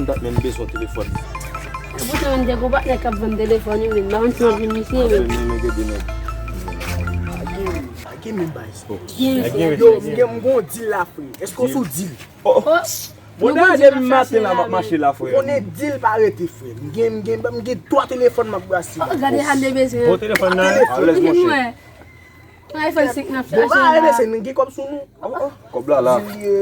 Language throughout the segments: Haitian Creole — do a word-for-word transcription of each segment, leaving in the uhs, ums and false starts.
Dat men m bezwen telefòn. Poutan m te gon patnè k ap vann telefòn, wi, men m pa konn si w ap jwenn misye, men. Men, men, men, gen de nèg. Pa gen, pa gen menm bagay sa. Yo, m gen, m gon deal la, frè. Èske w sou deal? Oh, oh. Bon, nou gon deal ap chache la, men. Ou konnen deal pa rete, frè. M gen, m gen, m gen twa telefòn m ap brase. Oh, gade jan de bezwen. Bon telefòn nan. Telefòn. Mwen iPhone senk n ap chache la. Bon, ba, mesye, nou gen kòb sou nou. Oh, oh. Kòb la la. Deal ye.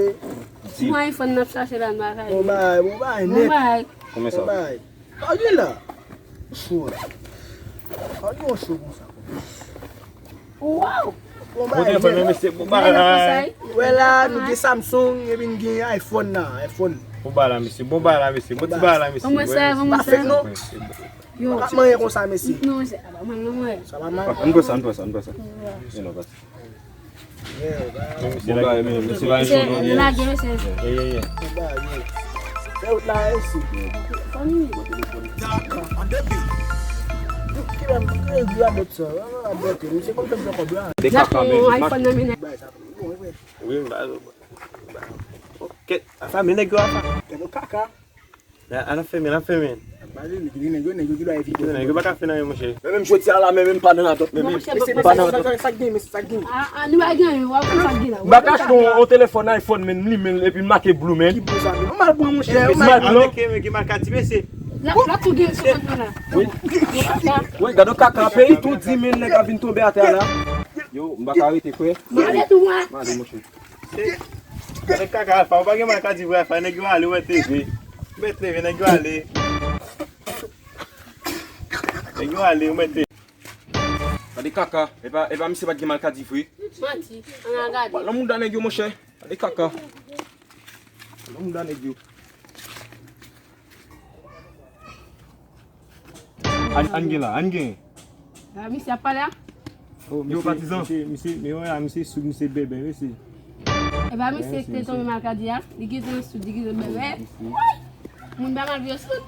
Mwen iPhone n ap chache la, n pa ka. Bon bagay, bon bagay, nèt. Bon bagay. Konbyen sa? Bon bagay. Gade la. Cho la. Gade yon cho konsa. Wow. Bon bagay, telefòn nan, mesye, bon bagay la. Wè la, nou gen Samsung, epi nou gen iPhone la, iPhone. Bon bagay la, mesye, bon bagay la, mesye, bon ti bagay la, mesye. Ban mwen sa, ban mwen sa. Pa fake non. Yo, pa ka manyen konsa, mesye. Non, mesye, a pa manyen, non, mwen. Sa pa mal. Ann pran sa, ann pran sa, ann pran sa. Bon bagay, men, mesye, lage, mesye. Ye, ye, ye. Fè wout la, mesye. Kilè m, kilè m radòt sa? Radòt, mesye, konn fè m fè kòb la. De kaka, men. Wi, m ba, ba. Ok, afa, men nèg yo afa. Kaka. An ap fèmen, an ap fèmen. Nèg yo, nèg yo ki dwa evite. Nèg yo pa ka fè nan yon, monchè. Men menm jodi a la, men menm pa nan radòt, men menm. Pa nan radòt. Sa k gen, men sa k gen. Ah, ah, nou pa gen, w ap sa k gen la. M pa ka achte yon, yon telefòn iPhone, men m limen l, epi l make blue, men. Ki blue sa, men? Ou mal pran, monchè, ou mal pran. Ok, men ki mal ka di, mesye. La, la tou gen sou kont mwen la. Wi. Wi, gade yon kaka, peyi tou di, men nèg ap vin tonbe atè a la. Yo, m pa ka rete, frè. M ale tou, mwen. M ale, monchè. Se, se kaka Alfa, ou pa gen mal ka di vre Alfa, nèg yo ale, ou mèt leve. Ou mèt leve, nèg yo ale. Nèg yo ale, ou mèt leve. Gade kaka, e pa, e pa misye pa t gen mal ka di vre. Manti, ann al gade. Lan mouda nèg yo, monchè. Gade kaka. Lan mouda nèg yo. Ann, ann gen la, ann gen. La, misye ap pale a? Yo, patizan. Misye, misye, men wè la, misye soud, misye bèbè, mesye. E pa misye ki te tonbe malkadi a? Li gentan soud, li gentan bèbè. Woy! Moun pa mal pou yo soud.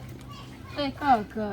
E kaka.